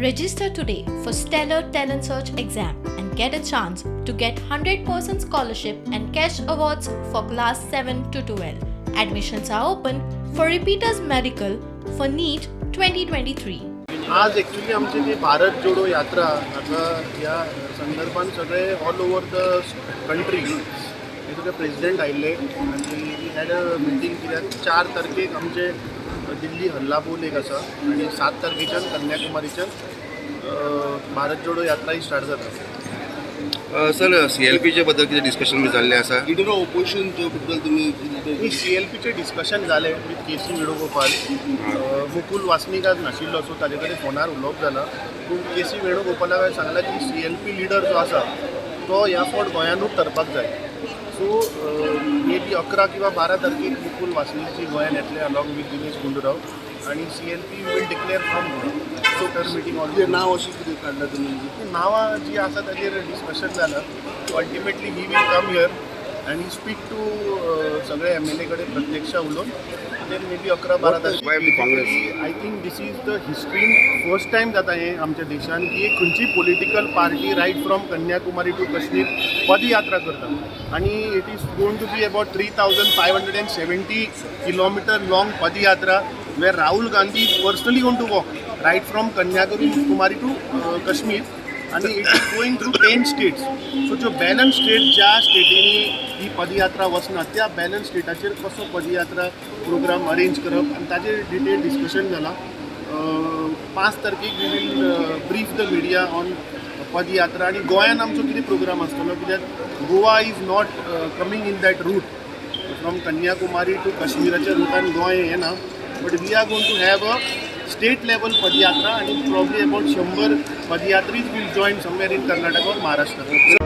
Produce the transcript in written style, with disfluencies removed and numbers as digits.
Register today for Stellar Talent Search exam and get a chance to get 100% scholarship and cash awards for class 7 to 12. Admissions are open for repeaters medical for NEET 2023. आज actually आमची जी भारत जोडो यात्रा आता ह्या संदर्भान सगळे all over the country हे सगळे प्रेजिडेंट आयिल्ले आनी we had a meeting, कित्याक 4 तारखेक आमचे दिल्ली हल्ला बोल एक आसा आनी 7 तारखेच्यान कन्याकुमारीच्यान भारत जोडो यात्रा ही स्टार्ट जाता. सर, सीएलपीच्या बद्दल कितें डिस्कशन बी जाल्लें आसा? लिडर ऑफ ओपोजिशन बद्दल तुम्ही? सी एल पीचें डिस्कशन जालें with K C Venugopal. Mukul Wasnik आज नाशिल्लो, सो ताजे कडेन फोनार उलोवप जालां. पूण के सी वेणुगोपालाक हांवें सांगलां की सी एल पी लिडर जो आसा तो ह्या फावट गोंयानूच तरपाक जाय. सो मे बी 11 किंवा 12 तारखेक मुकुल वासनीकजी गोंयान येतले अलॉंग विथ दिनेश गुंडूराव आनी CLP will declare from Goa. So तर मिटींग तुजें नाव अशें कितें काडलां तुमी? नांवां जी आसा ताजेर डिस्कशन जालां. So ultimately he will come here आनी स्पीक टू सगळे एमएलए कडेन प्रत्यक्ष उलोवन then may be 11-12 Why the Congress? तारखेक. I think this is the हिस्ट्रीन first time जाता हें आमच्या देशान की एक खंयची political party right from Kanyakumari to Kashmir padyatra करता आनी it is going to be about 3570 kilometer long padayatra where Rahul Gandhi is personally going to walk right from Kanyakumari to Kashmir आणि it is going through 10 states. So ज्यो balance state, ज्या स्टेटींनी ही पदयात्रा वचना, त्या balance स्टेटाचेर कसो padyatra programme arrange करप आनी ताजेर detail discussion जालां. 5 तारखेक we will brief the media on padyatra आनी गोंयान आमचो कितें प्रोग्राम आसतलो, कित्याक Goa is not coming in that route. From Kanyakumari to काश्मीराच्या रुटान Goa येना, but we are going to have a state level padayatra आणि probably about 100 पदयात्रीज will join somewhere in Karnataka or Maharashtra.